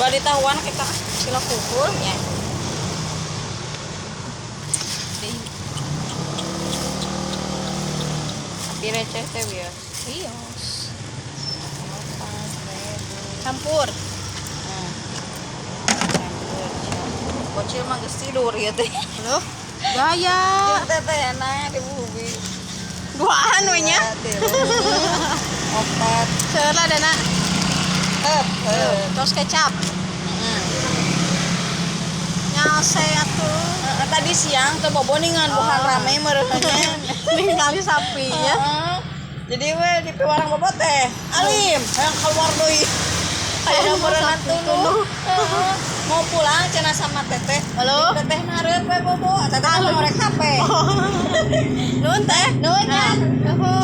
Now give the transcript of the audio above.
Coba ditahuan kita Sila pukul. Ya. Tapi receh teh bios. Wios. Campur. Campur, campur. Bocil mah geus tidur ya teh. Halo. Gaya. Jeung teteh enak di bubi. Duaan we nya. Dua, tilu, opat. Seueur lah dana. Heup, heup. Terus kecap. Nyalse atuh. Heeh, tadi siang teu boboningan bukan Oh. rame meureunnya. Ningali sapi ya. Heeh. Jadi we di piwarang bobo teh. Alim, hayang keluar deui. Hayang meureunna tunduh. Heeh. Mau pulang cenah sama teteh. Halo? Teteh nareut we bobo. Teteh mah ngorek HP. Nuhun teh. Nuhun ya. Nuhun.